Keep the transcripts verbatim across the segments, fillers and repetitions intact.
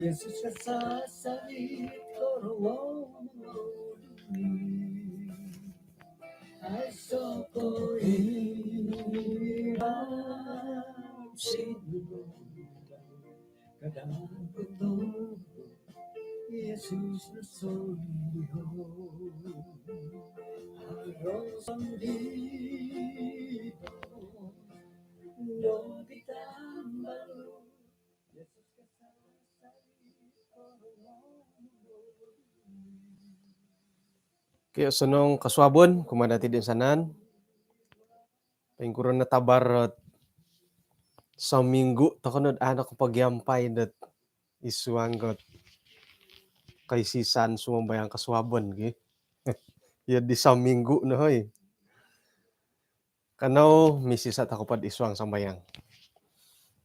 Yesus ka sasalit korowo mongudui. Aiso ko iran sinu kada betul. Yesus no soliho. Harus sendiri. Okey, osonong kosuabon kumaa dati toinsanan. Poingkuro no tabar dot sominggu toko no dot au kopogiampai dot id suang dot koisisan sumambayang kosuabon ki. Iyo di sominggu no hoi. Kanou misisa toko po id suang sambayang.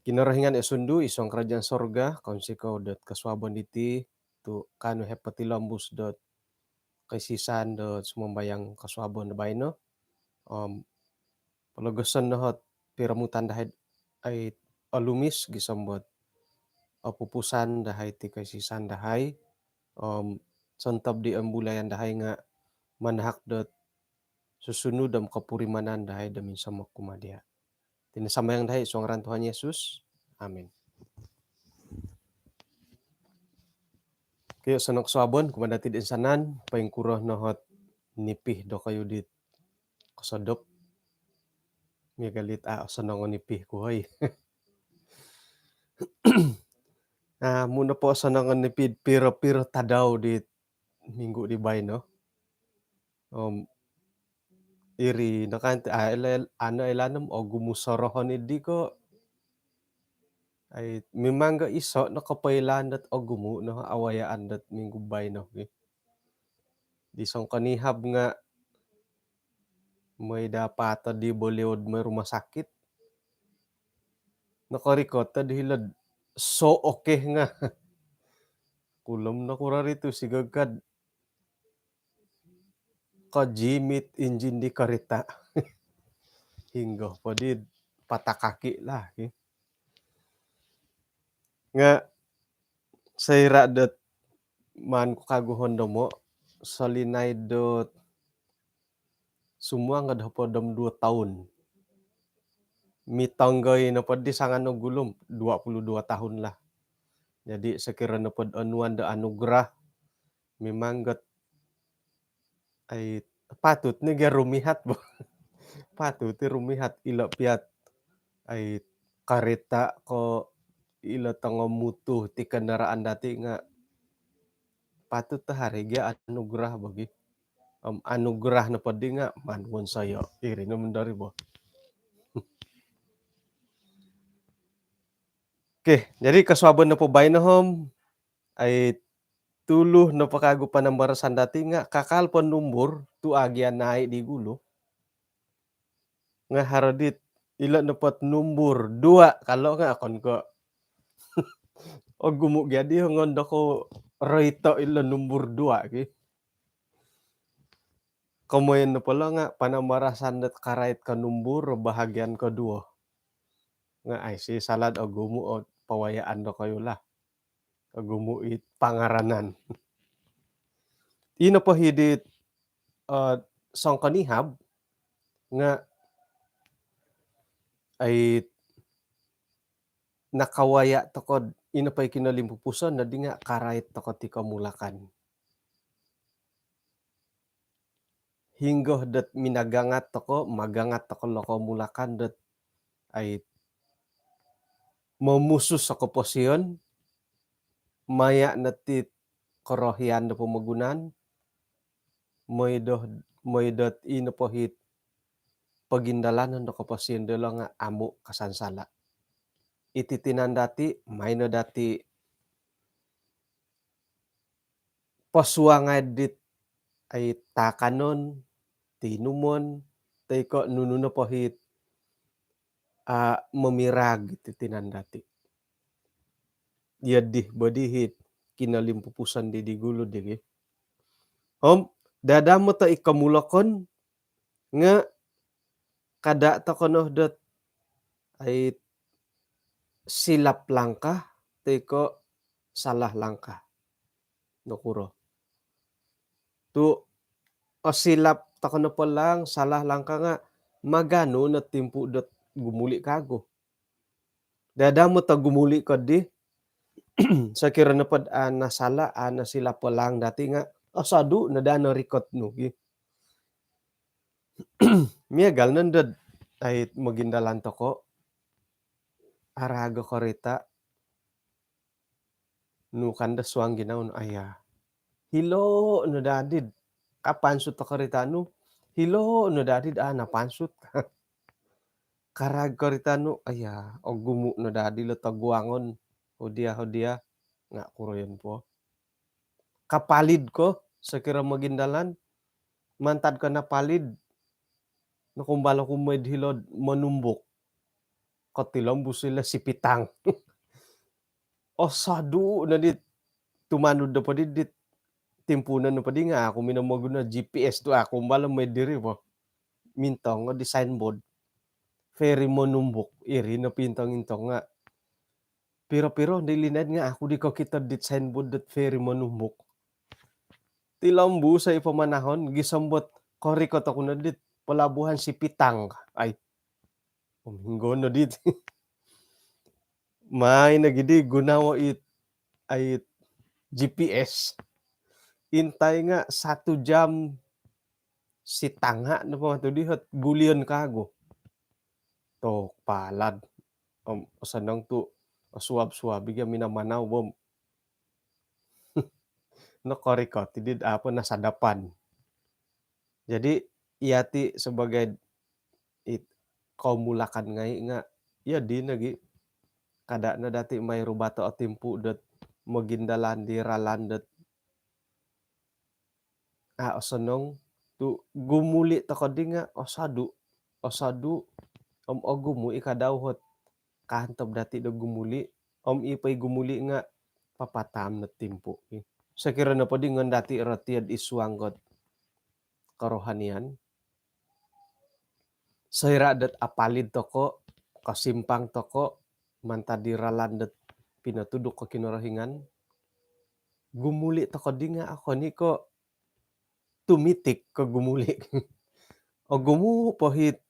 Kinorohingan osundu id suang kerajaan sorga, kounsikou dot kosuabon diti tu kaanu hepatilombus dot koisisan dot sumambayang kosuabon do baino. Om pologoson no hot piromutan dahai ai olumis gisom dot opupusan dahai ti koisisan dahai. Om sontob di ombulayan dahai nga manahak dot susunud om kopurimanan dahai do minsomok kumaa dia. Iti no sambayang dahai id suang ngaran Tuhan Yesus. Amin. Okey, osonong kosuabon kumaa dati toinsanan, poingkuro no hot nipi dokoyu dit kosodop. Miagal dit au osonong o nipi ku hoi. Amu nopo osonong o nipi piro-piro tadau dit minggu di baino. Om iri no kan ti, ah, ilo, ilo, anu, ilo no om ogumu sorohon di ko. Ai, memang ga iso no kopoilaan dot ogumu no awayaan dot minggu baino ki. Di songkonihab nga mooi dapat di boliod mooi rumah sakit. Nokorikot di hilo'd so okey nga. Kulom no kuro ri tu sigagad kajimit injin di karita. Hinggo po di patah kaki lah. Nga soira dot maan ku kagu hondomo, solinaid dot sumuang do hopod om duo toun. Mitonggo i nopo di sangan o gulu om dua puluh dua tahun lah. Jadi sokiro nopo do onuan do anugerah, memang got ai patut ni ga rumihat bo. Patut ni rumihat ilo piat ai karita ko ilo tongo mutu ti kendaraan dati nga patut to hari ga anugerah bagi. Om anugerah nopo di nga maan wonsoyo. Iri no mendori bo. Okey, jadi kosuabon nopo baino om ai tulu nopo kagu panambarasan dati nga kakal po numbur tu agian nai di gulu. Nga haro dit ilo nopo numbur dua kalo nga okon ko. Ogumu gia di hongon doko roito ilo numbur dua ki. Komoyon nopo lo nga panambarasan dot karait ko numbur bahagian koduo. Nga ai si salad ogumu o pawayaan dokoyu lah. Ogumu it pangaranan. Ino po hidit eh, songkonihab nga ai nakawaya toko ino po i kinolimpupuson dadi nga karait toko ti komulakan. Hinggo dot minagangat toko, magangat toko lo komulakan dot ai momusus o koposion, maya no ti korohian do pomogunan, mooi do, mooi dot ino po hit pogindalanon do koposion dilo nga amu kasansala. Iti tinan dati, maino dati posuangai dit ai taakanon, tinumon, toi ko nunu nopo hit ah, momirag iti tinan dati. Iyo di bo di hit kinolimpupuson di di gulu di ki. Om dada mo to i komulokon nga kada toko no dot ai silap langkah toi ko salah langkah. Nokuro tu' osilap toko nopo laang, salah langkah nga' maganu no timpu dot gumuli' kagu. Dada mo to gumuli' koddi, sokiro nopod a' nasala', a' nosilap o laang dati' nga' osodu' no daa norikot nu gi. Miagal nondo dot ai mogindalan toko', araag o korita', nu kan do suang ginawo nu, aya. Hilo' no daa did kapansut o korita' nu, hilo' no daa did a' napansut. Karaag korita' nu, aya, ogumu' no daa dilo' toguangon, hodia-hodia, nga' kuroyon po. Kapalid ko, sokiro mogindalan, mantad ko napalid, nokumbal oku moi'd hilo'd monumbuk. Kotilombus ilo sipitang. Osodu' no dit, tumanud nopo di dit, timpuunon nopo di nga' aku minomoguno G P S tu' aku umbal moi diri po. Mintong di signboard. Feri Monumbuk, iri no pintong-intong nga'. Piro-piro di linaid nga' aku di kokito dit signboard dot feri Monumbuk. Tilombus ai pamanahon, gisom dot korikot oku no dit pelabuhan Sipitang. Ai. Om hinggo no dit. Mai no gidi gunawo it, ai, G P S. Intai nga' satu jam sitanga' nopo tu' dihot gulion kagu. Tok palad. Om osonong tu' osuab-suab i ga minamanau bo om nokorikot i did apo nasadapan. Jadi, iyati' sebagai it, komulakan ngai' nga' iyo di nogi', kada' no dati' mai rubato' o timpu dot mogindalan di ralan dot a' osonong tu' gumuli' toko' di nga' osodu', osodu' om ogumu' i kadau hot kaantob dati' do gumuli', om i po i gumuli' nga' papataam no timpu. Sokiro nopo di ngon dati' rotiod i suang kot kerohanian, soira' dot apalid toko', kosimpang toko', mantad di ralan dot pinotuduk ko Kinorohingan, gumuli' toko' di nga' okon i' ko' tumitik ko' gumuli'. Ogumu' po hit,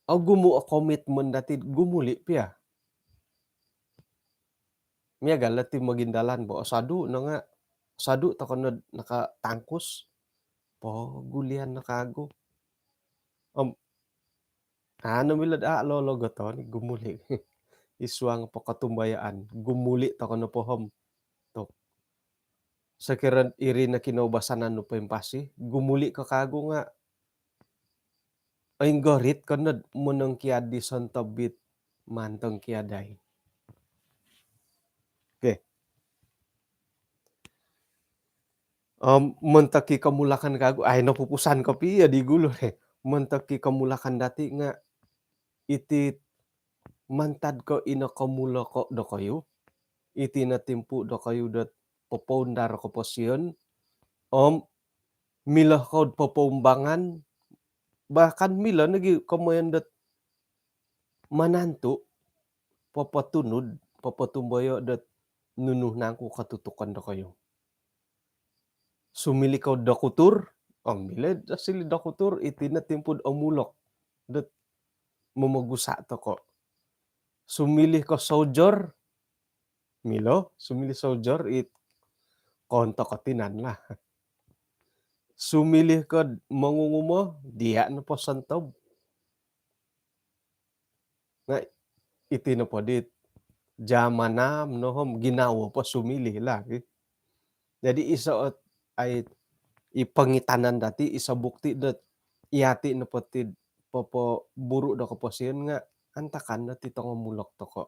ogumu' o komitmen dati' gumuli' pia. Miagal dati' mogindalan bo, osodu' no nga', osodu' toko' nod nakatangkus, pogulian no kagu. Om, anu, milo'd a' lologoton i gumuli'. I suang po kotumbayaan, gumuli' toko' nopo om. Tok. Sokiro iri no kinoubasanan nu poimpasi, gumuli' ko kagu nga' oinggorit ko nod monongkiad di sontob it mantongkiadai. Okey. Om, montok i komulakan kagu, ai, nopupusan kopio di gulu, eh. Montok i komulakan dati' nga' iti mantad ko' ino komuloko' dokoyu, iti no timpu' dokoyu dot popoundar koposion, om milo kou'd popoumbangan, bahkan milo nogi' komoyon dot manantu', popotunud, popotumboyo' dot nunu nangku kotutukon dokoyu. Sumilih kou'd dokutur, om milo sumilih dokutur, iti no timpu'd omulok dot momogusa' toko'. Sumilih ko' soujor, milo sumilih soujor, it koon toko' tinan lah. Sumilih kou'd mongungumo, diya' nopo sontob. Nga' iti nopo di zaman om nohom ginawo po sumilih lah, ki. Jadi iso ot, ai, i pongitanan dati', iso bukti dot iyati' nopo ti popoburu' do koposion nga' antakan no ti tongomulok toko'.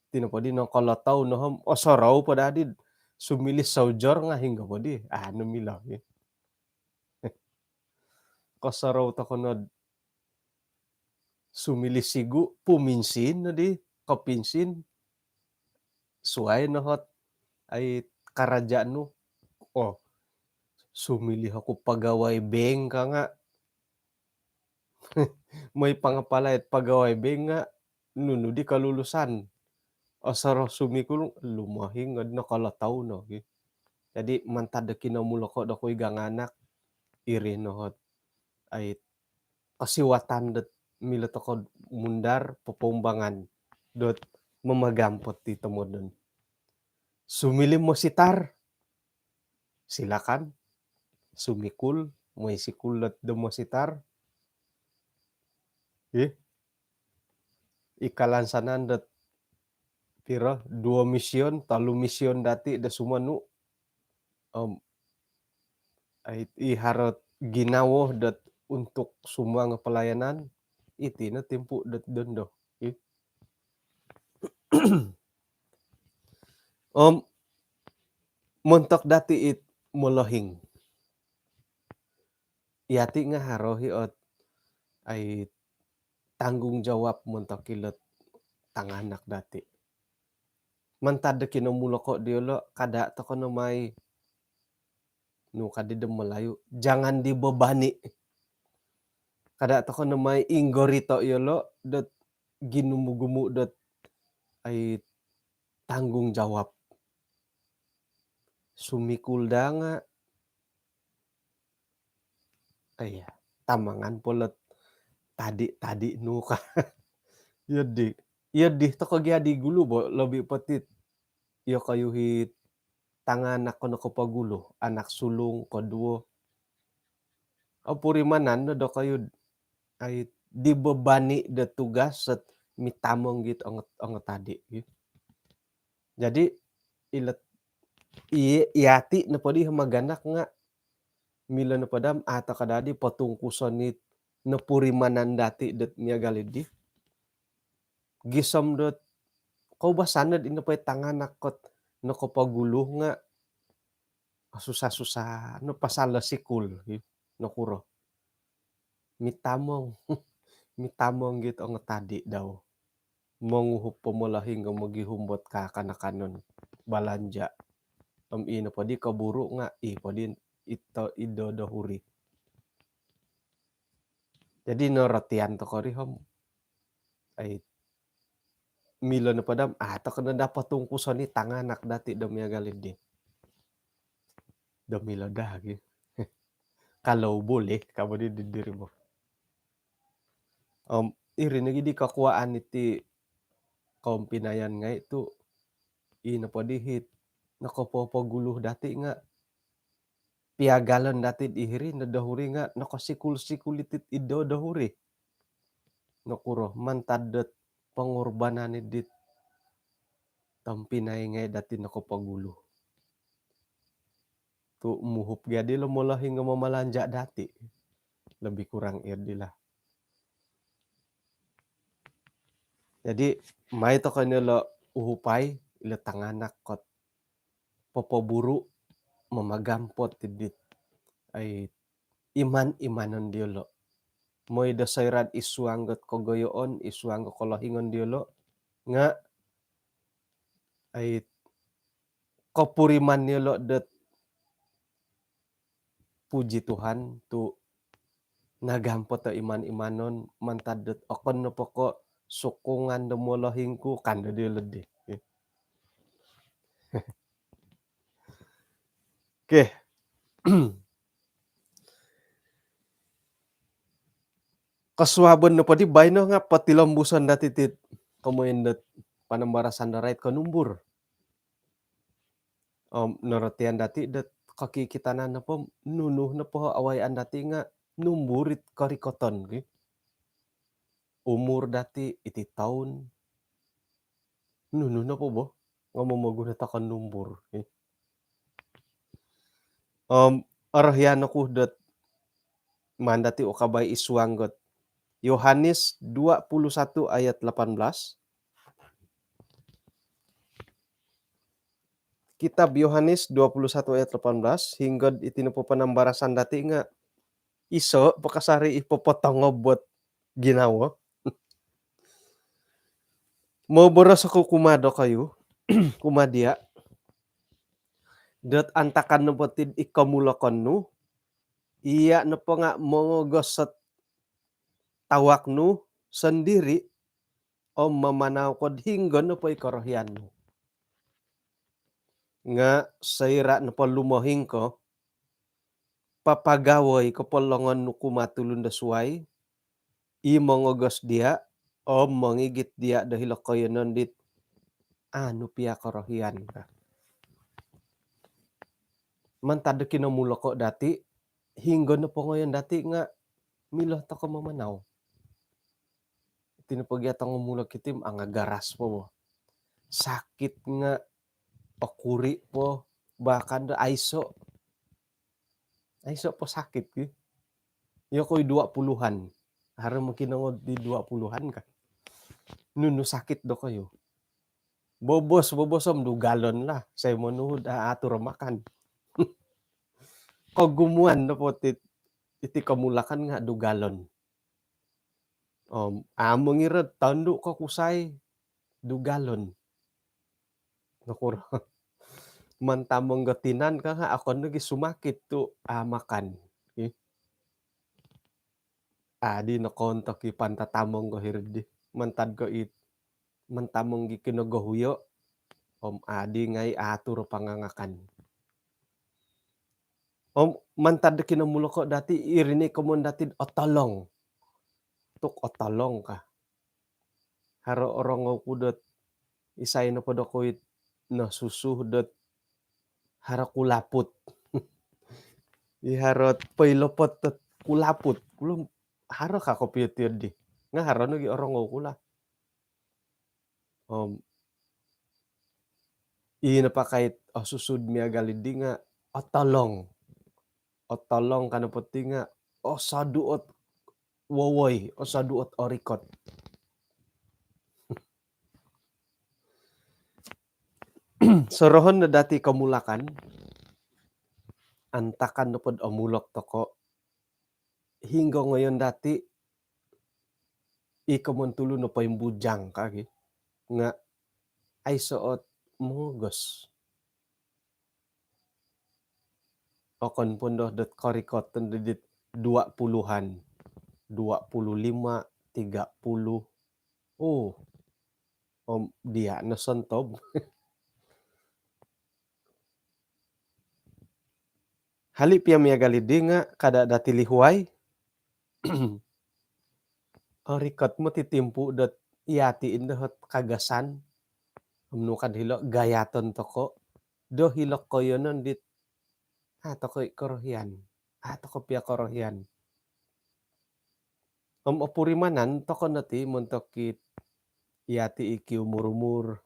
Ti nopo di nokolotou nohom, osorou po dadi'd sumilih soujor nga' hinggo po di, anu, milo, ki. Kosorou toko' nod sumilih sigu', puminsin nodi, kopinsin. Suwai no hot, ai, karaja' nu. Oh, sumilih oku pagawai bank ka nga'. Moi pangapalai pagawai bank nga' nunu di kelulusan. Osoro sumikul lumohing nod nokolotou no gi. Jadi mantad do kinomuloko do kui ganganak iri nohot ai kosiwatan dot milo toko mundar popoumbangan dot mamagampot ti tomodon. Sumili mositar, silakan. Sumikul, moi sikul dot do mositar. Ih, ikalansanan dot piro, duo mision, tolu mision dati do sumonu. Om ai i harot ginawo dot untuk sumuang pelayanan, iti no timpu dot dondo. Ih. Om montok dati it molohing. Yati nga haro hi ot ai tanggungjawab montok ilot tanganak dati. Mantad do kinomuloko diolo, kada toko no mai nu kadi do Melayu, jangan dibebani. Kada toko no mai inggorito iolo dot ginumu-gumu dot ai tanggungjawab. Sumikul daa nga, iya, tamangan polot tadi-tadi nu ka. Iyo di, iyo di toko gia di gulu bo, lobi potit. Iyo koyu hit tanganak ko nokopogulu, anak sulung koduo. Opurimanan no dokoyu ai dibebani do tugas sot mitamong git ongot, ongot tadi gi. Jadi ilet i, iyati nopo di maganak nga milo nopo dam atau kadadi potungkuson it nopurimanan dati dot miagal di. Gisom dot koubasan dot ino po tanganak kot nokopogulu nga susah-susah no pasal do sikul gi. Nokuro? Mitamong. Mitamong git ongot tadi dau. Monguhup pomolohing nga mogihum bot kakanakanon balanja. Om ino po di koburu nga i po di ito ido dohuri. Jadi norotian toko ri om ai milo nopo dam atau kena dapat tungkuson i tanganak dati do miagal di. Do milo daa gi. Kalau boleh, kamu di diri mo. Om iri nogi di kakuaan iti kompinayan ngai tu ino po di hit nokopopogulu dati nga piagalon dati di hiri no dohuri nga nokosikul-sikul itit ido dohuri. Nokuro? Mantad dot pengorbanan idit tompinai ngai dati nokopogulu. Tu muhup gia di lo molohing nga mamalanja dati. Lebih kurang ir di lah. Jadi mai toko ino lo uhupai ilo tanganak kot popoburu mamagampot idit ai iman-imanon diolo. Moi do soirad isuang got kogoyoon, isuang got kolohingon diolo nga ai kopuriman diolo dot puji Tuhan tu nagampot o iman-imanon mantad dot okon nopo ko sokongan do molohingku kan do diolo di. Okey. Kosuabon nopo di baino nga potilombuson dati tit komoyon dot panambarasan do rait ko numbur. Om norotian dati dot kokikitanan nopo nunu nopo awayaan dati nga numbur it korikoton ki. Umur dati iti toun. Nunu nopo bo nga momoguno toko numbur ki. Om orohian oku dot maan dati ukabai isuang got Yohanes dua puluh satu ayat lapan belas. Kitab Yohanes dua puluh satu ayat lapan belas, hinggod iti nopo panambarasan dati nga iso pakasari i popotongob buat ginawo. Moboros oku kumaa dokoyu, kumaa dia, dot antakan nopo tid i komulokon nu, iya nopo nga mongogosot tawak nu sondiri, om mamanau ko'd hinggo nopo i korohian nu. Nga' soira' nopo lumohing ko, papagawoi ko po longon nu kumaa tulun do suwai, i mongogos diya' om mongigit diya' do hilo' koiyonon dit anu piya korohian ka. Mantad do kinomulok ko dati', hinggo nopo ngoyon dati' nga' milo toko' mamanau. Iti nopo gia tongomulok iti, angagaras po bo. Sakit nga' okuri' po, bahkan do aiso'. Aiso' po sakit ki. Iyo koi dua puluhan. Haro mokinongou di dua puluhan ka. Nunu sakit dokoyu? Bobos, bobos om dugalon lah. Saya monuhud, a, atur makan. Kogumuan nopo ti, iti komulakan nga' dugalon. Om, a, mongirot tondu' ko kusai, dugalon. Nokuro? Mantamong go tinan ka nga' okon nogi sumakit tu', a, makan. Ih. Adi nokoontok i pantatamong go hiri'ddi. Mantad ko it, mantamong gi kinogohuyo'. Om adi ngai' atur pangangakan. Om mantad do kinomulok ko dati', iri ni komoyon dati'd otolong. Tu' otolong ka. Haro orongou ku dot isai nopo do koit nosusu dot haro kulaput. I haro poilopot dot kulaput. Kulum haro ka kopio tiyo di. Nga' haro nogi orongou ku lah. Om, i napakai osusu'd miagal iddi nga' otolong. Otolong ka nopo ti nga' osodu' ot wowoi, osodu' ot orikot. Sorohon no dati' komulakan, antakan nopo'd omulok toko', hinggo ngoyon dati', i komoyon tulun nopo i bujang ka gi, nga' aiso' ot mongogos. Okon pondo dot korikot dit dua puluhan, dua puluh lima, tiga puluh. Oh, om diya' no sontob. Hali' piya miagal iddi nga' kada' dati' lihuai. Orikot moti timpu' dot iyati' indo hot kagasan. Om nu kad hilo' gayaton toko' do hilo' koiyonon dit a' toko' i korohian. A' toko' piya korohian. Om opurimanan toko' no ti montok it iyati' i kiumur-umur.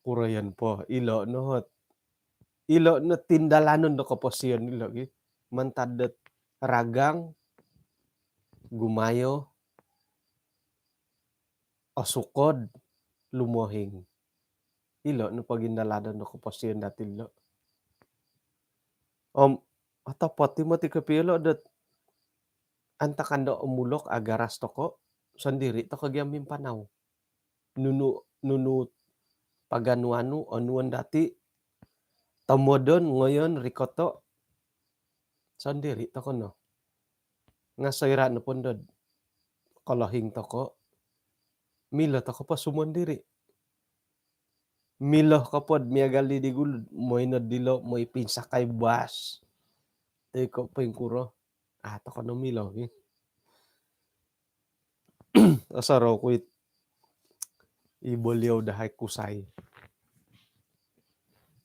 Kuroyon po, ilo' no hot. Ilo' no tindalanon do koposion ilo' gi. Mantad dot ragang, gumayo, osukod, lumohing. Ilo' no pogindalanon do koposion dati' ilo'. Om otopot i moti kopio ilo' dot antakan do omulok agaras toko', sondiri' toko' gia mimpanau. Nunu, nunu paganu-anu, onuon dati', tomodon, ngoyon, rikoto', sondiri' toko' no. Nga' soira' nopo ndod kolohing toko', milo toko' po sumondiri'. Milo kopod miagal di, di gulu, moi nod dilo', moi pinsakai bas. Toi ko' poingkuro, a' toko' no milo, eh. Osorou ku it, i beliau dahai kusai.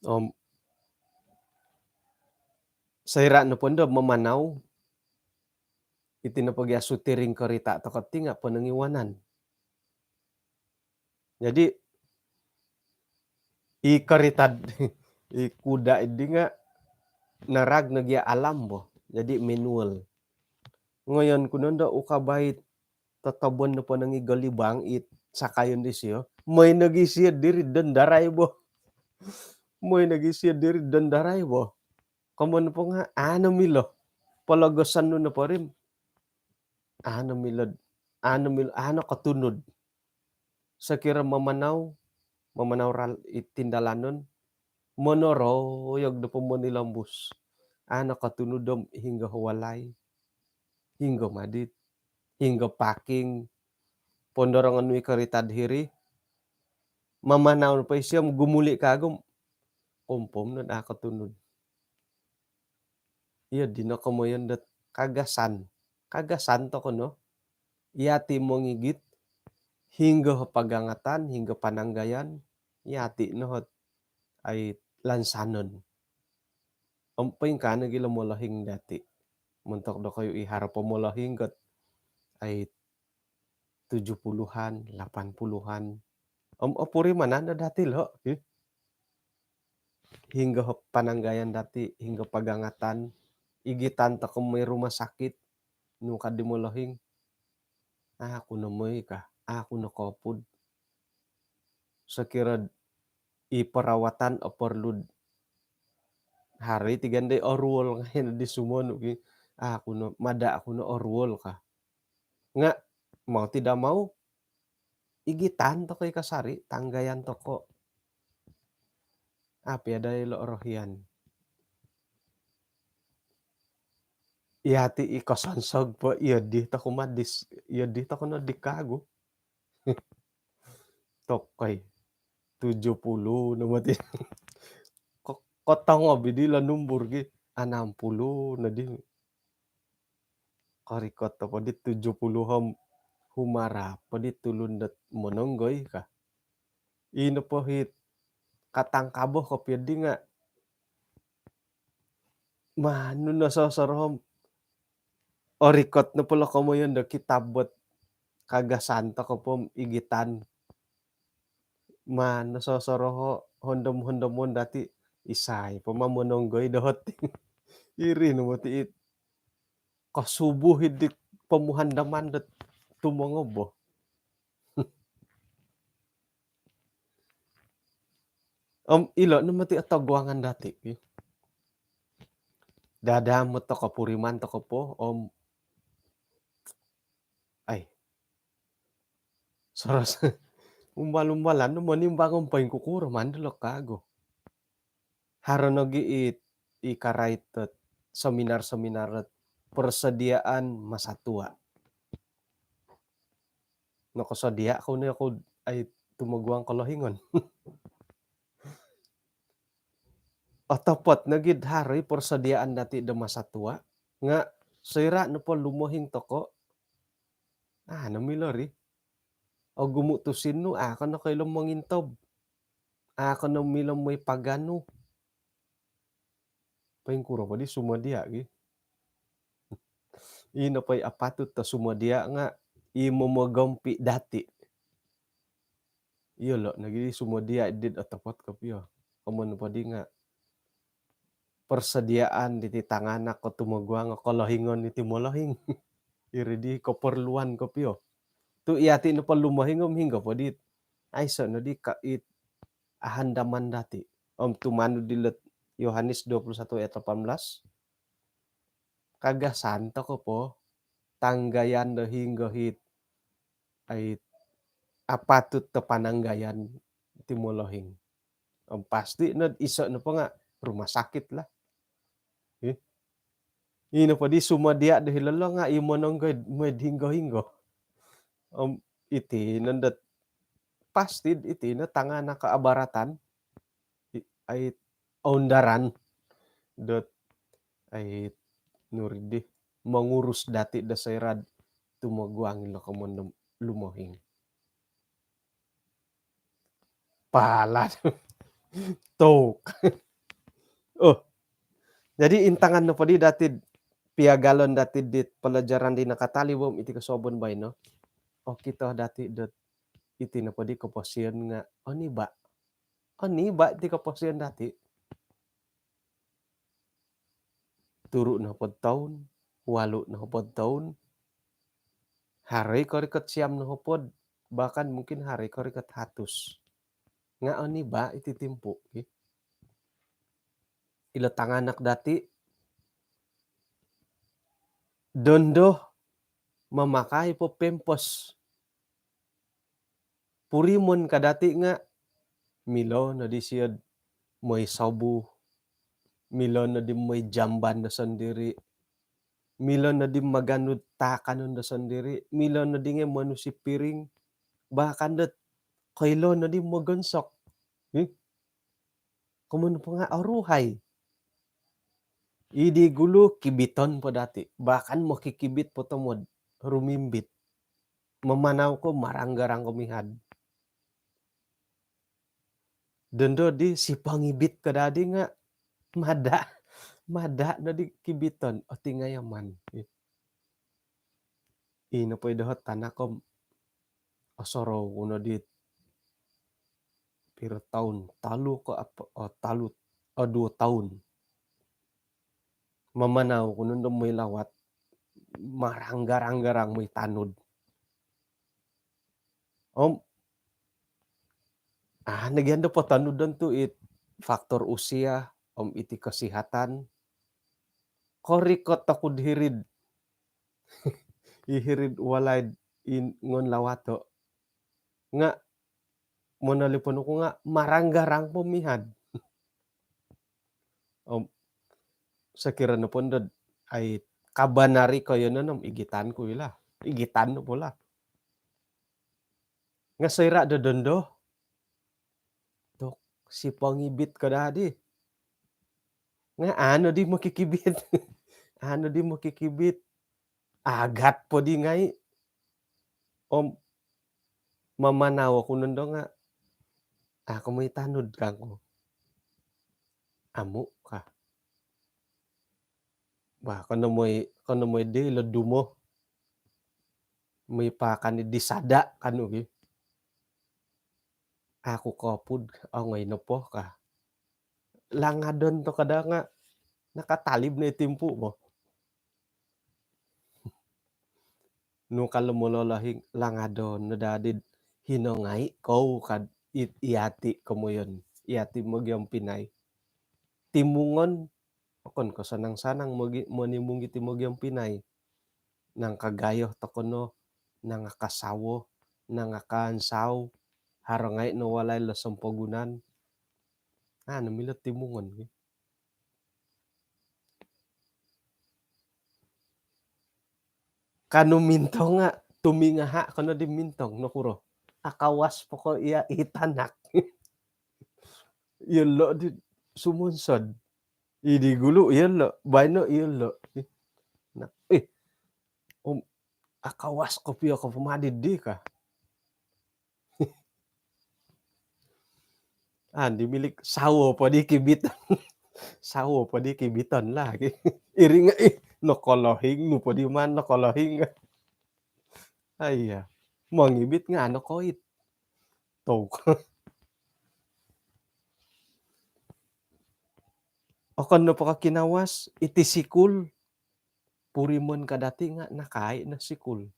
Om, soira' nopo ndo mamanau, iti nopo gia sutiring korita' toko' ti nga' ponongiwanan. Jadi, i korita', i kuda' iddi nga' narag no gia alam bo. Jadi, manual. Ngoyon ku nondo ukabai't totobon nopo nongi golibang it sakayon disio. Moi nogi sio diri dondarai bo. Moi nogi sio diri dondarai bo. Komoyon nopo nga' a' no milo. Pologoson nu nopo ri, a' no milo, a' no milo, a' no kotunud. Sokiro mamanau, mamanau ral-, i tindalanon, monoroyog do pomonilombus. A' no kotunud om hinggo walai, hinggo madit, hinggo parking, pondorongon nu i karita'd hiri, mamanau po isio om gumuli' kaagu om, kompom nod a' kotunud. Iyo dino komoyon dot kagasan. Kagasan toko' no. Iyati' mongigit, hinggo pagangatan, hinggo pananggayan, iyati' no hot ai lansanon. Om poingkaa nogi' ilo molohing dati'. Montok dokoyu i haro po molohing got ai tujuh puluhan, lapan puluhan. Om opurimanan no dati' lo', ki. Hinggo pananggayan dati', hinggo pagangatan, igitan toko' moi rumah sakit, nu kad di molohing. A' ku no moi ka, a' ku no koopud. Sokiro i perawatan oporlu'd haro i tigandoi oruol ngai' no di sumonu' ki. A' ku no, mada' ku no oruol ka. Nga' mau tidak mau, igitan toko' i kasari, tanggayan toko'. A' pia daa ilo' orohian. Iyati' i kosonsog po, iyo di toko' madis, iyo di toko' no di kaagu. Tokoi. Tujuh puluh no moti. Ko-, kotongob i di lo numbur gi. Enam puluh no di. Korikot po di tujuh puluh om humarap po di tulun dot mononggoi ka. Ino po hit katangkabo kopio di nga' manu no sosoroho'. Orikot nopo lo komoyon do kitab bot kagasan toko' po om igitan. Manu no sosoroho', hondom-hondomon dati', isai po ma mononggoi doho' ti. Iri no moti it kosubuh i di pomuhandaman dot tumongob bo. Om ilo' no moti o toguangan dati', ki. Dadamot toko', puriman toko' po om ai, soros umbal-umbalan no monimbang om poingkukuro mandi lo kaagu. Haro nogi i, i karait dot seminar-seminar dot persediaan masa tua. Nokosodia' kou no yoku ai tumoguang kolohingon. Otopot nogi'd haro i persediaan dati' do masa tua, nga' soira' nopo lumohing toko', a' no milo ri. Ogumu' tusin nu, a' ko no koilo mongintob. A' ko no milo moi paganu. Poingkuro po di sumodia' gi. Ino po i apatut do sumodia' nga' i momogompi' dati'. Iyolo' nogi di sumodia' dit otopot kopio. Komoyon po di nga' persediaan diti tanganak ko tumoguang o kolohingon iti molohing. Iri di keperluan kopio. Tu' iyati' nopo lumohing om hinggo po dit aiso' no di ka it ahandaman dati'. Om tumanud dilot Yohanes dua puluh satu ayat lapan belas, kagasan toko' po tanggayan do hinggo hit ai apatut do pananggayan ti molohing. Om pasti' nod iso' nopo nga' rumah sakit lah. Ih. Ino po di sumodia' do hilo lo nga' i mononggoi moi'd hinggo-hinggo. Om iti nondot pasti' iti no tanganak kaabaratan. I-, ai oundaran dot ai nuri di mongurus dati' do soira'd tumoguang ilo komoyon do lumohing. Pala. Tuk. Oh. Jadi intangan nopo di dati'd piagalon dati'd dit pelajaran di nakatalib om iti kosuabon baino. Okito dati' dot iti nopo di koposion nga' oniba'. Oniba' iti koposion dati'. Turu' nohopod toun, walu' nohopod toun, haro i korikot siam nohopod, bahkan mungkin haro i korikot hatus. Nga' oniba' iti timpu', ki. Ilo tanganak dati' dondo mamakai po pempos. Purimon ka dati' nga' milo nodi sio'd moi sobu, milo nodi moi jamban do sondiri', milo nodi maganu'd taakanon do sondiri', milo nodi ngai' monusi piring, Bahkan dot koilo nodi mogonsok. Ih. Komoyon po nga' oruhai. Idi gulu kibiton po dati'. Bahkan mokikibit po tomod rumimbit. Mamanau ko maranggarang ko mihad. Dondo di sipongibit ko dadi nga' mada'. Mada' nodi kibiton. Otingayaman. Ino po i doho' tanak om osorou ku no di piro toun, tolu ko apa, oh, tolu, oh, duo toun. Mamanau ku no do moi lawat, maranggarang-garang moi tanud. Om, ah, nogi ando potonudon tu it faktor usia, om iti kesihatan. Korikot oku di hiri'd, i hiri'd walai'd ingon lawato'. Nga' monolipon oku nga' maranggarang po mihad. Om, sokiro nopo ndod ai kabanari koiyonon om igitan ku ila. Igitan nopo lah. Nga' soira' do dondo. Tok, sipongibit ko dadi. Nga' anu di mokikibit. Anu di mokikibit. Agat po di ngai'. Om mamanau oku nondo nga', ah, ko moi tanud kangku. Amu' ka. Bah, kono moi, kono moi di lo dumo. Moi pakan di sada' kanu gi. Aku kopud, ongoi nopo ka. Langadon to kada nga' nakatalib no i timpu' mo. Nu kalau mololohing langadon no dadi'd hino ngai' kou kad i-, iyati' komoyon. Iyati' mogiompinai. Timungon, okon ko sanang-sanang mogi-, monimung iti mogiompinai. Nangkagayo toko no, nangakasawo, nangakaansau, haro ngai' no walai lo sompogunan. Anu milo timungon gi. Kanu mintong nga' tumingaha' kono di mintong, nokuro. Akawas poko iya' i tanak. Iyolo' di sumonsod. Idi gulu iyolo', baino iyolo'. Nah, ih, om, akawas kopio ko pomadi di ka. Andi milik sawo po di kibiton. Sawo po di kibiton lah. Iri nga', ih, nokolohing, nu po di man nokolohing. Aiya, mongibit nga' nokoit. Tou. Okon nopo ko kinawas, iti sikul, purimon ka dati' nga' nakai' no sikul.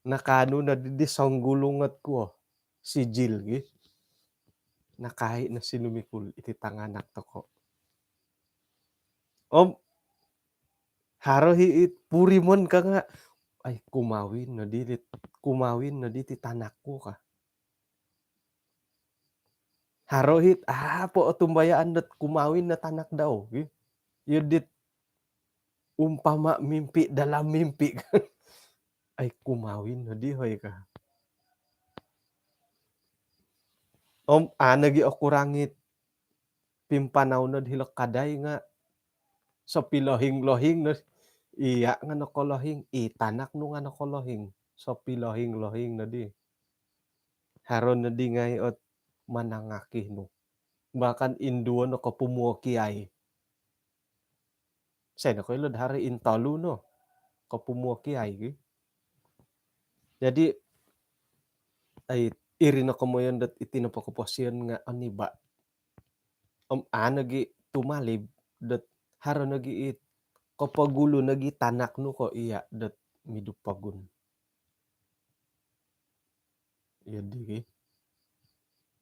Nakaanu no di, di songgulungot kuo, sijil gi. Nakai' no sinumikul iti tanganak toko'. Om, haro hi it purimon ka nga', ai, kumawin no di, di, kumawin no di ti tanak ku ka. Haro hit, apo otumbayaan dot kumawin no tanak dau, gi. Iyo dit umpama mimpi dalam mimpi. Ai, kumawin no di, hoi ka. Om, aa nogi okurang it pimpanau nod hilo kadai nga' sopilohing-lohing no. Iya' nga' nokolohing, i tanak nu nga' nokolohing. Sopilohing-lohing nodi. Haro nodi ngai' ot manangaki nu. Bahkan induo no kopumuo kiai. Sai nokoilo'd haro intolu no kopumuo kiai gi. Jadi, ai, iri no komoyon dot iti nopo koposion nga' oniba'. Om, aa nogi tumalib dot haro nogi it kopogulu nogi tanak nu ko iya' dot midu pogun. Iyo di gi.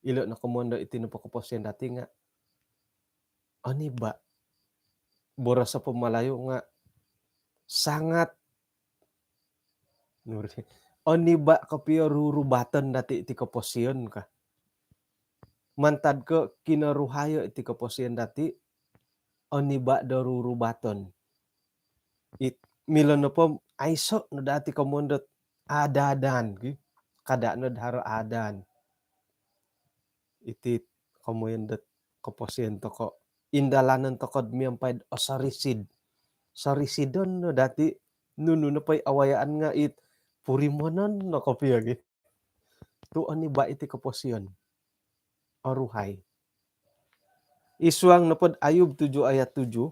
Ilo' no komoyon do iti nopo koposion dati' nga' oniba'. Boroso po Malayu nga' sangat, nuri, oniba' kopio rurubaton dati' iti koposion ka. Mantad ko kinoruhayo iti koposion dati', oniba' do rurubaton. It, milo nopo aiso' no dati' komoyon dot ada-adaan gi. kada' nod haro adan. Iti komoyon dot koposion toko'. Indalanon toko'd miampai'd osorisid. Sorisidon no dati' nunu nopo i awayaan nga' it purimonon no kopio gi. Tu' oniba' iti koposion. Oruhai. Id suang nopo'd Ayub tujuh ayat tujuh.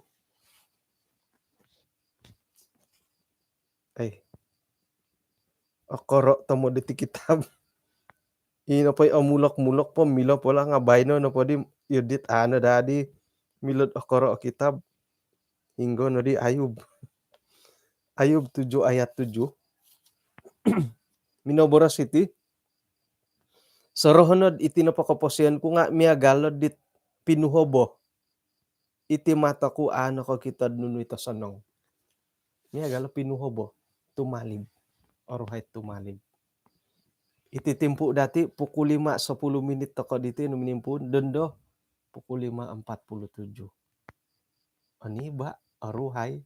Ai. Okoro' tomod iti kitab. Ino po i omulok-mulok po, milo po lah nga' baino nopo di iyo dit ano dadi milo'd okoro' o kitab. Hinggo no di Ayub. Ayub tujuh ayat tujuh. Minoboros iti, sorohonod iti nopo koposion ku nga' miagal nod dit pinuhobo. Iti mato ku a' nokokito'd nunu i tosonong. Miagal o pinuhobo, tumalib. Oruhai tumalib. Iti timpu dati' pukul lima sepuluh minit toko' diti no minimpuun, dondo pukul lima empat puluh tujuh. Oniba', oruhai.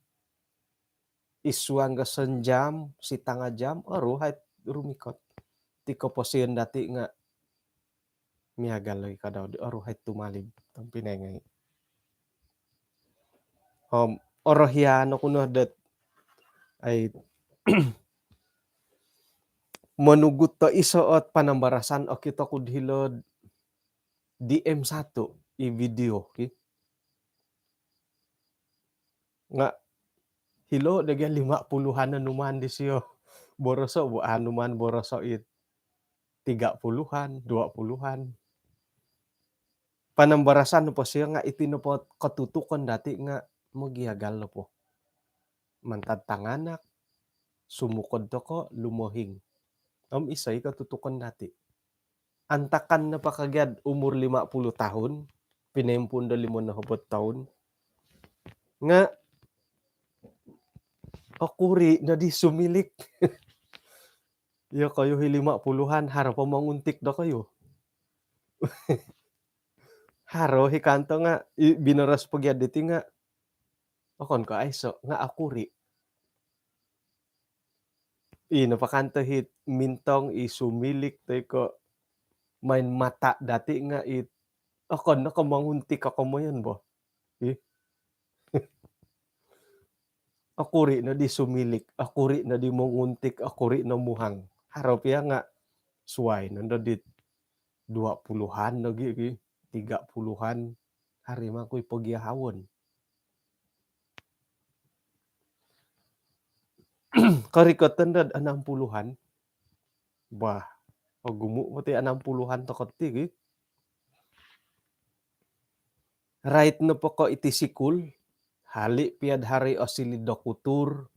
Id suang ga senjam, sitanga jam, oruhai rumikot. Ti koposion dati' nga' miagal lagi kadau di oruhai tumalib, tompinai ngai'. Om orohian oku no dot ai monugut do iso ot panambarasan okito ku'd hilo'd D M satu i video ki. Nga' hilo' dagi lima puluhan anuman disio. Boroso' bo anuman boroso' it tiga puluhan, dua puluhan. Panambarasan nopo sio nga' iti nopo kotutukon dati' nga' mogiagal nopo. Mantad tanganak, sumukod toko', lumohing. Om iso i kotutukon dati'. Antakan nopo kagia'd umur lima puluh tahun, pinoimpuun do limo nohopod toun. Nga' okuri' nodi sumilik. Iyokoyu hi lima puluhan, haro po monguntik dokoyu. Haro hi kanto nga', i, binoros po gia diti nga', okon ko' aiso', nga' okuri'. I, nopo kanto hi mintong, i sumilik, toi ko' main mata dati' nga' i, okon no ko' monguntik o komoyon bo. Ih. Okuri' nodi sumilik, okuri' nodi monguntik, okuri' no muhang. Haro pia nga' suwai nondo dit dua puluhan lagi, gi, tiga puluhan. Haro i mangkui pogiahawon. Korikoton dot enam puluhan. Bah, ogumu' moti enam puluhan toko' ti, gi. Rait nopo ko' iti sikul, hali' pia'd haro i osiliu dokutur,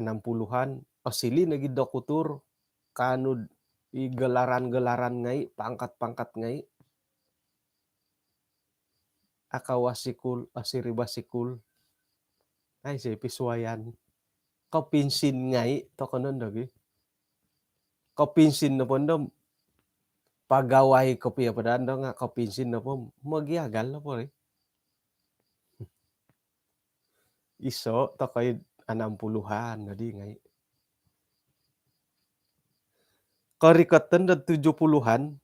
enam puluhan, osiliu nogi dokutur, kaanu'd i gelaran-gelaran ngai', pangkat-pangkat ngai'. Akawas sikul, osiriba sikul. Ai, si pisuwayan. Kopinsin ngai' toko' nondo gi. Kopinsin nopo ndo, pagawai kopio po daa ndo nga' kopinsin nopo, mogiagal nopo ri. Iso' toko' i enam puluhan nodi ngai'. Korikoton dot tujuh puluhan,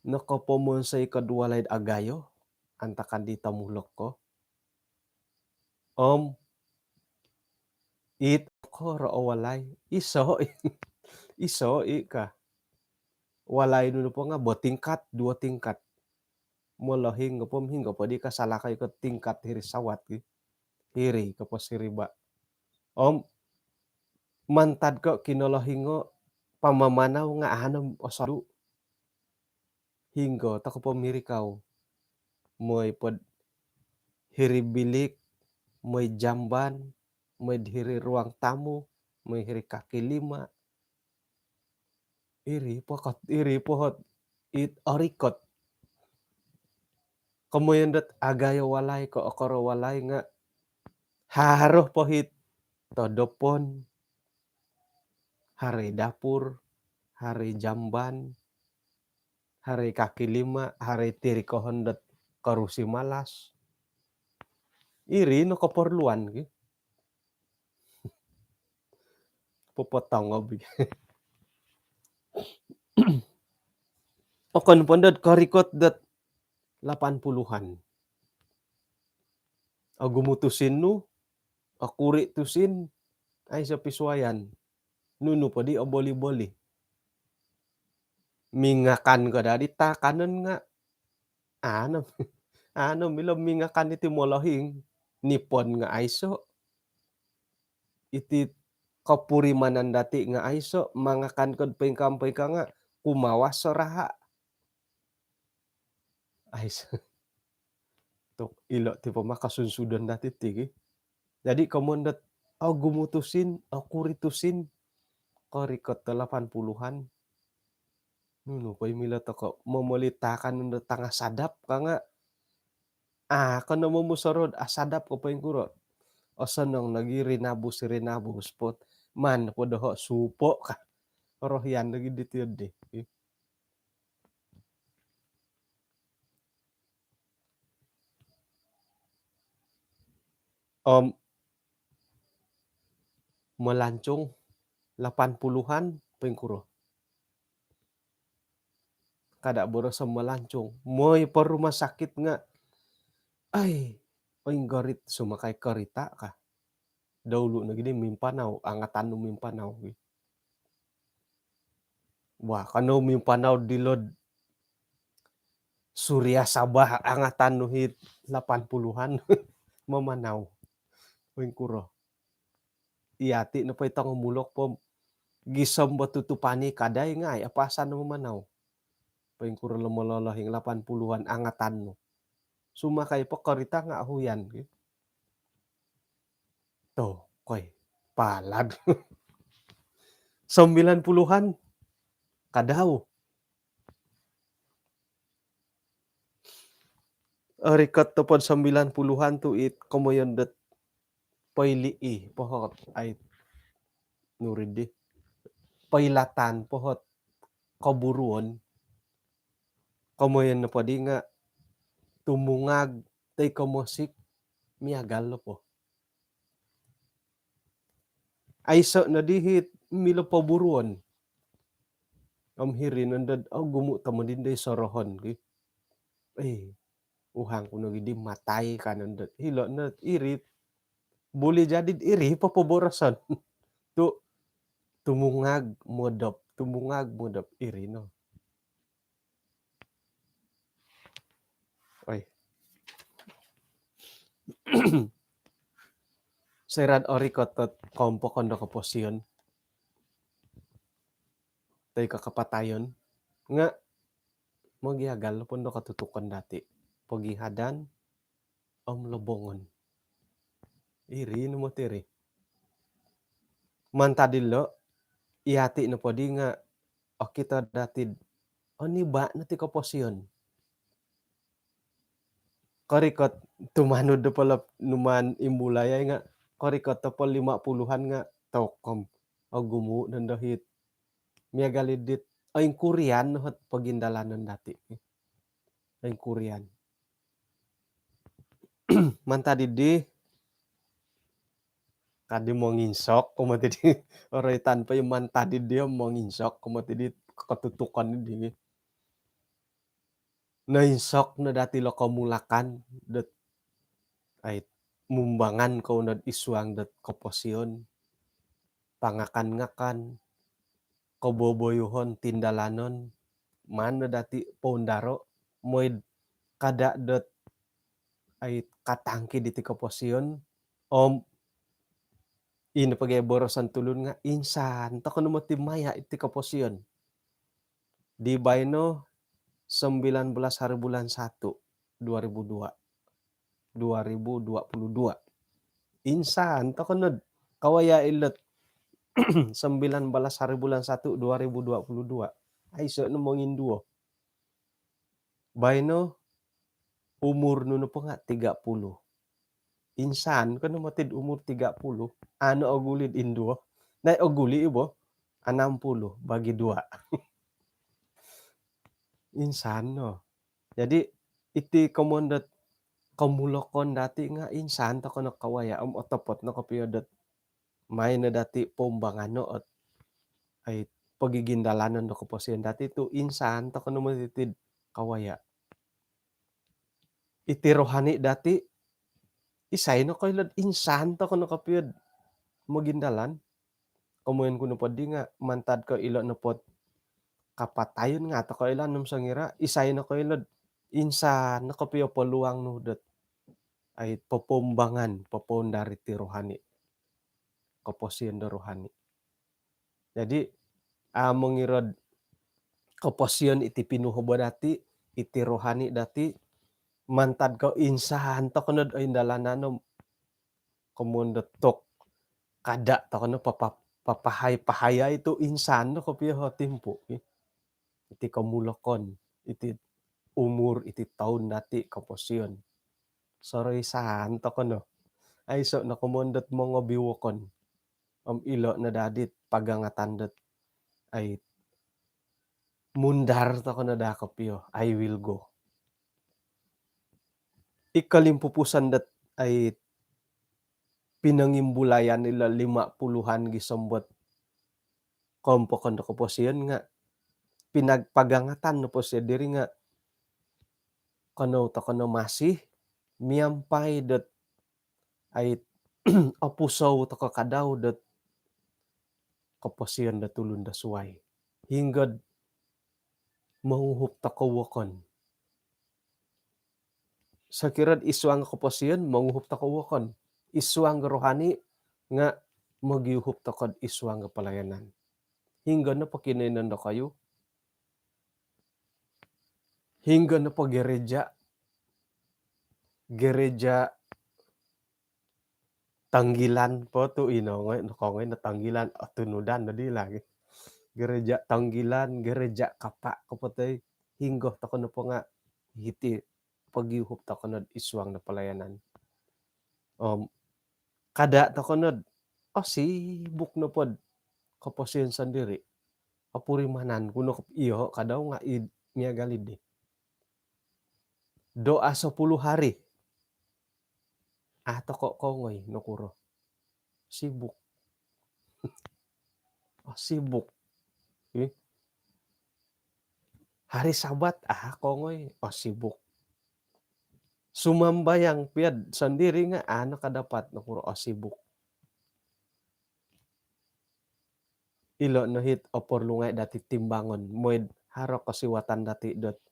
nokopomonsoi ko'd walai'd agayo, antakan di tomulok ko. Om it okoro' o walai, iso' i, iso' i ka. Walai nu nopo nga' bertingkat, dua tingkat. Molohing nopo om hinggo po di ka salakoi ko tingkat hiri sawat gi. Hiri ko posiriba. Om mantad ko kinolohingo pamamanau nga' anom osodu'. Hinggo toko' pomirikau. Moi pod hiri bilik, moi jamban, moi hiri ruang tamu, moi hiri kaki lima. Iri po kot, iri po hot it orikot. Komoyon dot agayo walai ko' okoro' walai nga' haro po hit todopon, haro i dapur, haro i jamban, haro i kaki lima, haro i tirikohon dot korusi malas. Iri no koporluan ki. Popotongob. Okon po dot korikot dot lapan puluhan. Ogumu tusin nu, okuri tusin, aiso pisuayan. Nunu po di oboli-boli. Mingakan ko dadi takanon nga. Ano, ano milo mingakan iti molohing. Nipon nga aiso. Iti kopurimanan dati nga aiso, mangakan kod poingkaa-poingkaa nga kumawas o raha. Aiso. Tu ilo ti po maka sunsudon dati ti gi. Jadi komoyon dot ogumu tusin, okuri tusin, korikot do lapan puluhan. Nunu po i milo toko momoli takanon do tanga sadap ka nga. Ah, kono momusorou, ah, sadap ko poingkuro. Osonong nogi rinabus, rinabus pot. Man po doho supo ka. Orohian nogi diti di. Om melancung lapan puluhan poingkuro. Kada boroso melancung. Moi po rumah sakit nga, ai, oinggorit sumakai korita ka. Daulu nogi di mimpanau, angatan nu mimpanau. Wah, kano mimpanau dilod Suria Sabah angatan nu hit lapan puluhan. Mamanau. Poingkuro. Iyati nopo i tongo mulok po gisom bo tutupani kadai ngai apasan no mamanau. Poingkuro lo mololohing lapan puluhan angatan nu. Sumakai po korita nga huyan. Toh, koi. Palad. Sembilan puluhan. Kadau. Rikot topod sembilan puluhan tu it komoyon dot poilii pohot ai nuridi. Poilatan pohot koburuon. Komoyon nopo di nga tumungag toi komosik miagal nopo. Aiso no dihit milo poburuon. Om hiri nondod ogumu tomodin doi sorohon ki. Eh, uhang ku nogi di matai ka nondod. Hilo no iri. Boleh jadi iri po poboroson. Tu tumungag modop, tumungag modop iri no. Oi. Serad ori kotot kompokon do koposion. Toi ko kapatayon. Nga mogiagal pun do katutukon dati. Pogihadan om lobongon. Iri no moti iri. Mantad dilo, iyati nopo di nga okito dati oniba no ti koposion. Korikot tumanud do polop numan imbulai ai nga korikot topol lima puluhan nga tokom ogumu dondo hit. Miagal idit oingkurian no hot pogindalanon dati. Oingkurian. Mantad didi kadi monginsok ko moti di oroitan po i mantad didi monginsok ko moti di kotutukon didi. Noinsok no dati lo komulakan dot ai mumbangan ko nod isuang dot koposion. Pangakan-ngakan, koboboyuhon, tindalanon, maan no dati poundaro, moid kada dot ai katangki diti koposion, om ino pogi boroson tulun nga insan toko no moti maya iti koposion. Di baino sembilan belas hari bulan satu, dua ribu dua. Dua ribu dua puluh dua. Insan toko nod kawaya ilot sembilan belas hari bulan satu, dua ribu dua puluh dua. Aiso no monginduo. Baino umur nu nopo nga tiga puluh. Insan ko no motid umur tiga puluh. Ano oguli induo. Nai oguli ibo. Enam puluh bagi dua. Insan no. Jadi iti komoyon dot komulokon dati nga insan toko no kawaya om otopot no kopio dot maan no dati' poumbangan no ot ai pogigindalanon do koposion dati' tu' insan toko' no moti id kawaya'. Iti rohani dati', isai no koilo'd insan toko' no kopio'd mogindalan. Komoyon ku nopo di nga' mantad ko' ilo' nopo't kapatayon nga' toko' ilaan om songira', isai no koilo'd insan no kopio peluang nu dot ai popoumbangan, popoundar iti rohani, koposion do rohani. Jadi, a' mongiro'd koposion iti pinuhobo dati', iti rohani dati', mantad ko' insan toko' no'd oindalanan om komoyon do tok kada' toko' no papa-, papahai-pahayai tu' insan no kopio o timpu', ki. Iti komulokon, iti umur, iti toun dati' koposion. Soroisan toko' no. Aiso' no komoyon dot mongobiwokon. Om ilo' no daa dit pagangatan dot ai mundar toko' no daa kopio, I will go. I kolimpupuson dot ai pinongimbulayan ilo lima puluhan gisom dot koompokon do koposion nga' pinag-, pagangatan nopo sio diri nga' kanou toko' no masih miampai dot ai opusou toko' kadau dot koposion do tulun do suwai. Hinggod monguhup toko' wokon. Sokiro'd isuang koposion, monguhup toko' wokon. Isuang rohani nga' mogiuhup toko'd isuang palayanan. Hinggod nopo kinoiyonon dokoyu, hinggod nopo gereja, gereja Tanggilan po tu' ino ngoi, nokongoi no Tanggilan, otunudan nodi lagi. Gereja Tanggilan, gereja Kapa' ko po toi, hinggod toko' nopo nga' hiti pogiuhup toko' nod isuang do palayanan. Om kada' toko' nod, oh, sibuk nopod koposion sondiri'. Opurimanan ku no kop-, iyo, kadau nga' id miagal iddi. Doa sepuluh hari. A' toko' kongoi, nokuro. Sibuk. Oh, sibuk. Ih. Hari Sabat, a' kongoi, oh, sibuk. Sumambayang pia'd sondiri' nga' a' no kadapat, nokuro, oh, sibuk. Ilo' no hit oporlu ngai' dati' timbangon, moi'd haro kosiwatan dati' dot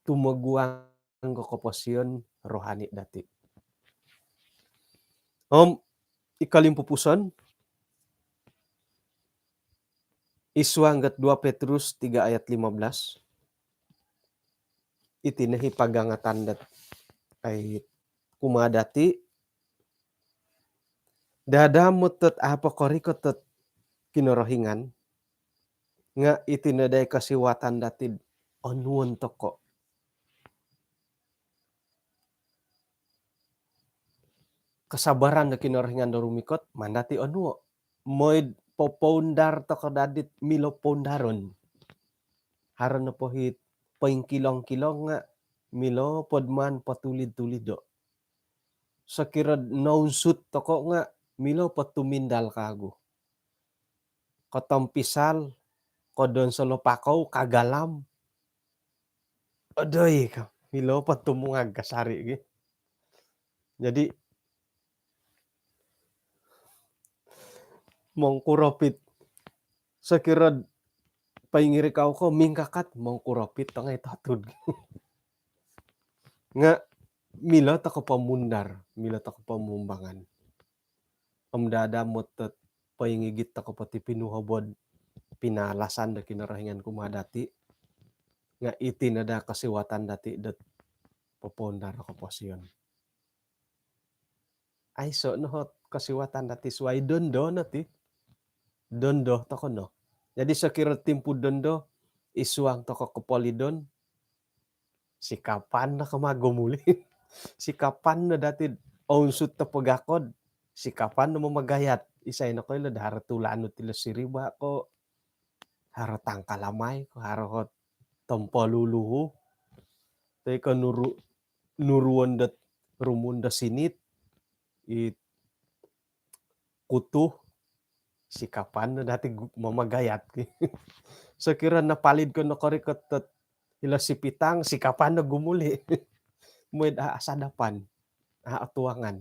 tumoguang ko koposion rohani dati'. Om i kolimpupuson, isuang dot dua Petrus tiga ayat lima belas. Iti no hi pagangatan dot ai kumaa dati', dadamot dot a' po korikot dot Kinorohingan, nga' iti no daa i kosiwatan dati'd onuon toko'. Kasabaran do Kinorohingan do rumikot, maan dati' onuo'. Moi'd popoundar toko' daa dit milo poundaron. Haro nopo hit poingkilong-kilong nga' milo pod maan potulid-tulido'. Sokiro'd nounsut toko' nga' milo pod tumindal kaagu. Kotompisal, kodonsolo pakou, kagalam. Odoi ka, milo pod tumungag kasari' gi. Jadi, mongkuropit. Sokiro'd poingirikau ko mingkakat, mongkuropit tongai totud. Nga' milo toko' pomundar, milo toko' pomumbangan. Om dadamot dot poingigit toko' po ti pinuhobo'd pinalasan do Kinorohingan kumaa dati', nga' iti no daa kosiwatan dati' dot popoundar koposion. Aiso' no hot kosiwatan dati' suwai, dondo no ti. Dondo toko' no. Jadi sokiro timpu dondo, isuang toko' kopolidon, sikapan no kama gumuli. Sikapan no dati'd ounsut topogakod, sikapan no mamagayat. Isai no koilo do haro tulanut ilo siriba' ko, haro tangkalamai ko, haro hot tompoluluhu. Toi ko nuru-, nuruon dot rumun do sinit, i kutu, sikapan no dati gu-, mamagayat ki. Sokiro napalid ko nokorikot dot ilo sipitang, sikapan no gumuli. Mooi do asadapan, a otuangan.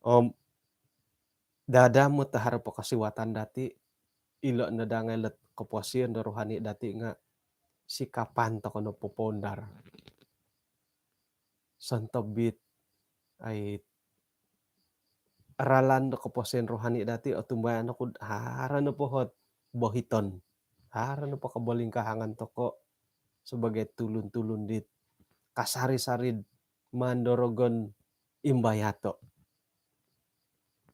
Om dadamot do haro po kosiwatan dati, ilo no daa ngai lot koposion do rohani dati nga sikapan toko no popoundar. Sontob it, ai, ralan do koposion rohani dati, otumbayaan oku do haro nopo ot bohiton, haro nopo kobolingkahangan toko sebagai tulun-tulun dit kasari-sari do maan do rogon imbayato.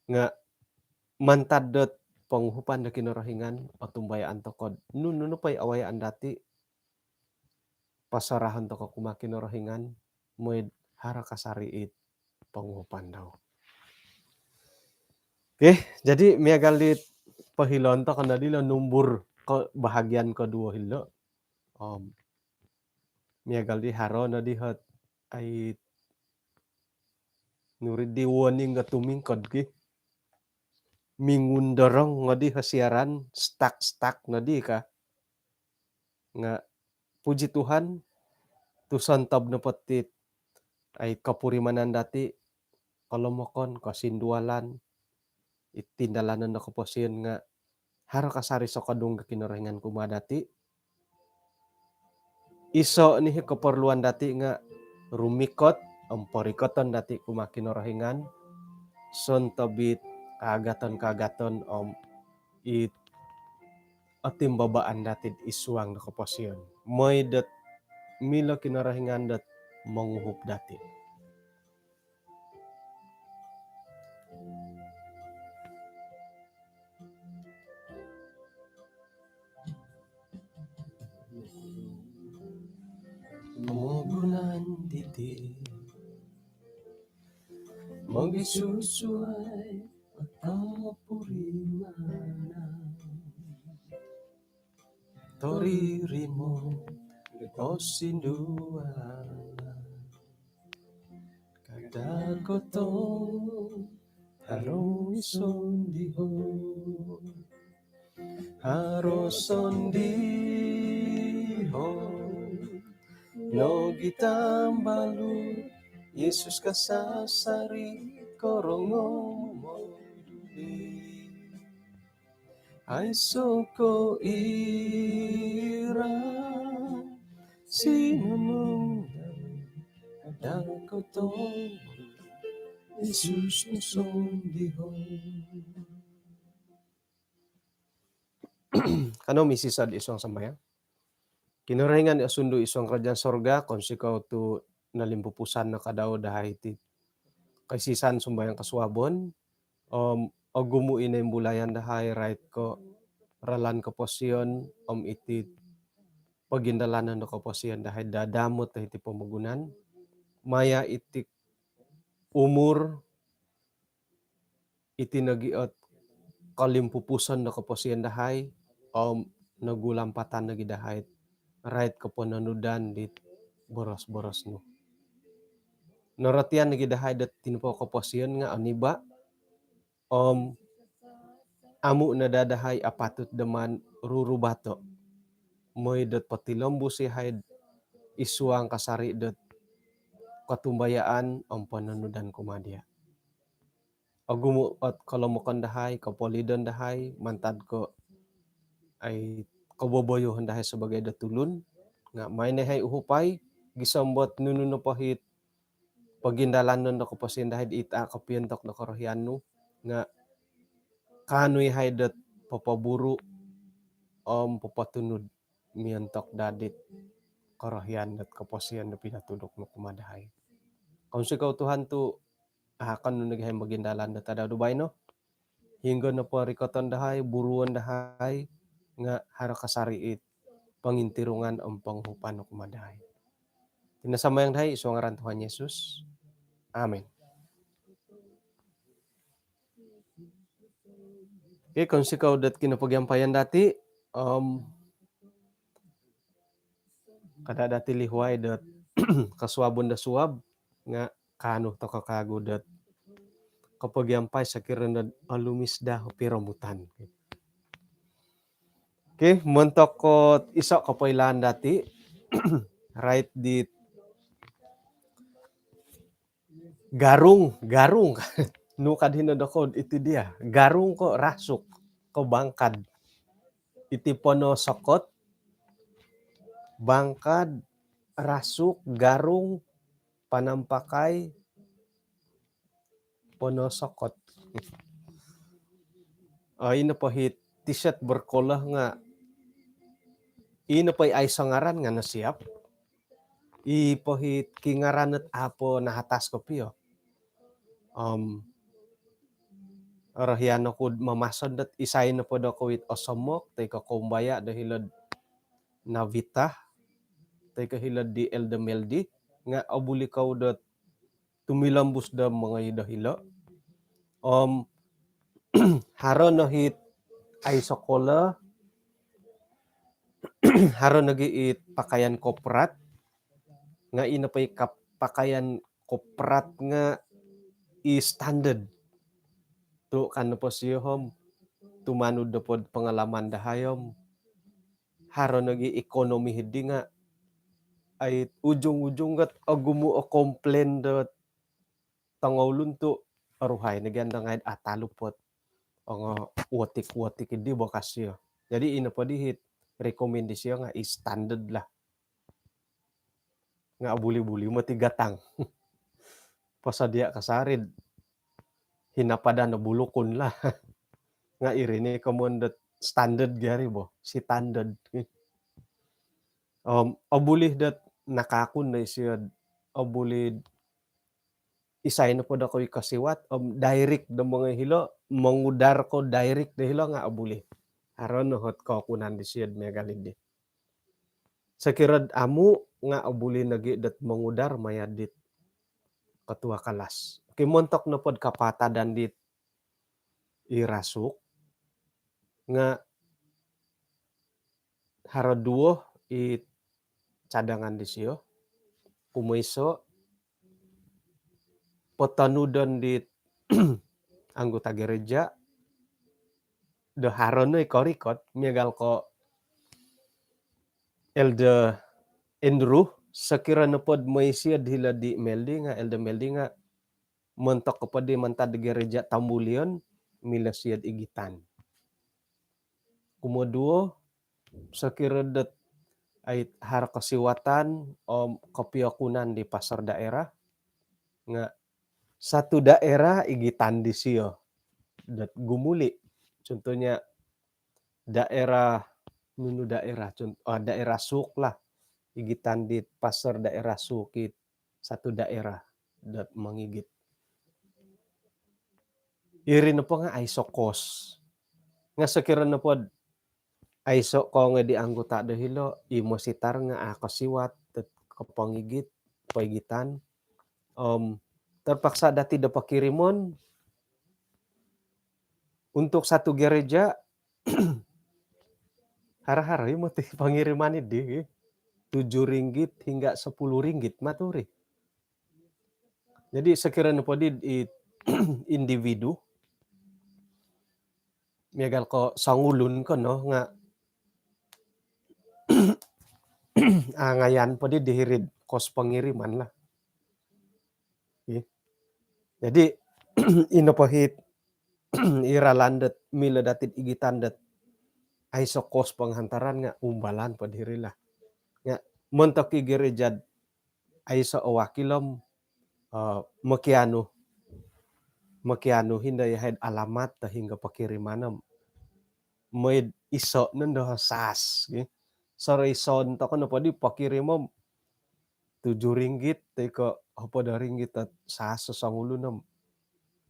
Nga mantad dot ponguhupan do Kinorohingan, otumbayaan toko do nunu nopo i awayaan dati, pasarahon toko kumaa Kinorohingan, mooi do haro kasari it ponguhupan dau. Okey, jadi miagal dit pohilon toko no dilo numbur ko bahagian koduo hilo. Om miagal di haro no di ot, ai, nuri di warning nga tumingkod ki. Mingundorong no di ot siaran, stuck-stuck no di ka. Nga puji Tuhan, tu sontob nopo it, ai, kopurimanan dati, kolomokon, kosindualan, it tindalanon do koposion nga haro kasari sokodung do Kinorohingan kumaa dati. Iso no i koporluan dati nga rumikot om porikoton dati kumaa Kinorohingan, sontob it kaagaton-kaagaton om it otimbabaan dati id suang do koposion. Mooi dot milo Kinorohingan dot monguhup dati. Pomogunan diti mogisusuai o topurimanan. Toririmo do posindualan. Kada kotong haro sondiho. Haro sondiho nogi tambalut, Yesus kasasari korongou moduli. Aiso ko ira sinunung dau, kada kotong Yesus no sondiho. Kanou misisad id suang sambayang. Kinorohingan i osundu id suang kerajaan sorga, kounsikou tu nolimpupusan no kadau dahai iti kaisisan sumbayang kosuabon, om ogumu i noimbulayan dahai, rait ko ralan koposion, om iti pogindalanon do koposion dahai dadamot dahai iti pomogunan, maya iti umur, iti nogi ot kolimpupuson do koposion dahai, om nogulampatan nogi dahai rait kopononudan dit boros-boros nu. Norotian nogi dahai dot tinopou koposion nga oniba, om amu no daa dahai apatut do maan rurubato. Mooi dot potilombus i hai id suang kasari dot kotumbayaan om pononudan kumaa dia. Ogumu ot kolomokon dahai, kopolidon dahai, mantad ko, ai, koboboyoon dahai sebagai do tulun, nga maai no hai uhupai, gisom dot nunu nopo it pogindalanon do koposion dahai id ita kopiontok do korohian nu, nga kaanu i hai dot popoburu om popotunud miontok daa dit korohian dot koposion do pinotuduk nu kumaa dahai. Kounsikou Tuhan tu ahakon nu nogi hai mogindalan do tadau do baino. Hinggo nopo rikoton dahai, buruon dahai, nga haro kasari it pongintirungan om ponguhupan nu kumaa dahai. Iti no sambayang dahai id suang ngaran Tuhan Yesus. Amin. Okey, kounsikou dot kinopogiampayan dati, om kada dati lihuai dot kosuabon do suab, nga kaanu toko kagu dot kopogiampai sokiro nod olumis daa o piromutan. Okey, montok ko iso kopoilaan dati, rait di garung, garung. Nu kad hino dokoyu iti dia. Garung ko rasuk, ko bangkad. Iti ponosokot, bangkad, rasuk, garung, panampakai, ponosokot. Oh, ino po hit T-shirt berkolah nga, ino po aiso ngaran nga nosiap. I po hit kingaran dot apo nahatas kopio. Om, orohian oku do mamason dot isai nopo dokoyu it osomok, toi ko koumbaya do hilo'd Navita, toi ko hilo'd di Elder Meldi, nga obuli kou dot tumilombus do mongoi do hilo. Om, haro no hit aiso kolah, haro nogi it pakaian korporat, nga ino po i kap-, pakaian korporat nga i standard. Tu kan nopo sio om, tumanud nopo do pengalaman dahai om, haro nogi ekonomi hidi nga, ai ujung-ujung gat ogumu o komplain dot tongoulun tu, oruhai nogi anda ngai atalupot. Ongo wotik-wotik di bokas sio. Jadi ino po di hit rekomendasi nga i standard lah. Nga buli-buli moti gatang. Posodia kasari do hinapadan o bulukun lah. Nga iri ni komoyon dot standard gia ri bo, standard. Om, obuli dot nakakun do isio, obuli isai nopo dokoyu kosiwat, om, direct do mongoi hilo, mongudar ko direct do hilo nga obuli. Haro no hot kokunan disio do miagal di. Sokiro do amu nga obuli nogi dot mongudar maya dit ketua kelas. Okey, montok nopo do kapatadan dit i rasuk nga haro duo i cadangan disio. Kumoiso, potonudon di anggota gereja do haro no i korikot, miagal ko Elder Andrew, sokiro nopo do mooi sio do hilo di Meldi nga, Elder Meldi nga montok ko po di mantad gereja Tambulion, milo sio do igitan. Kumoduo, sokiro dot ai haro kosiwatan om kopiokunan di pastor daerah, nga satu daerah igitan disio dot gumuli. Contohnya daerah, nunu daerah, cont-, oh, daerah Suuk lah. Igitan di pastor daerah Suuk it satu daerah dot mongigit. Iri nopo nga aiso kos. Nga sokiro nopo do aiso kongoi di anggota do hilo, i mositar nga a kosiwat dot kopongigit, poigitan. Om, terpaksa dati do pokirimon untuk satu gereja, haro-haro i moti pengiriman di, tujuh ringgit hingga sepuluh ringgit maturi. Jadi sokiro nopo di i individu, miagal ko songulun ko no nga angayan po di di hiri do kos pengiriman lah. Okey. Jadi ino po hit i ralan dot milo dati do igitan dot aiso kos penghantaran nga umbalan po diri lah. Nga montok i gereja do aiso o wakil om, eh, mokianu, mokianu hino yahai do alamat do hinggo pokiriman om. Mooi do iso nondo sas, okey. Soroison tokou nopo di pokirim om tujuh ringgit toi ko hopod ringgit dot sas sosongulun om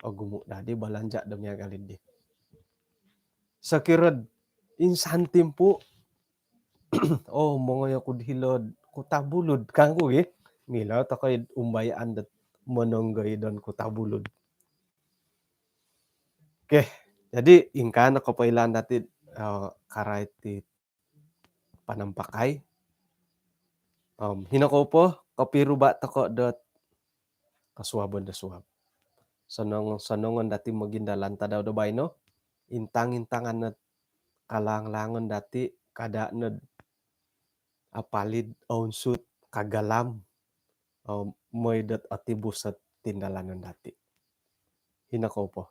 ogumu dadi balanja do miagal di. Sokiro do insan timpu, oh, mongoi oku do hilo do Kota Belud kangku gia. Milo tokou i do umbayaan dot mononggoi don Kota Belud. Okey, jadi ingkaa no kopoilaan dati, eh, karait di panampakai. Om, hino kou po, kopiruba tokou dot kosuabon do suab. sonong-sonongon dati' mogindalan tadau do baino, intang-intangan nod kalang-langon dati', kada' nod apalid, ounsut, kagalam, om mooi dot otibus ot tindalanon dati'. Hino kou po.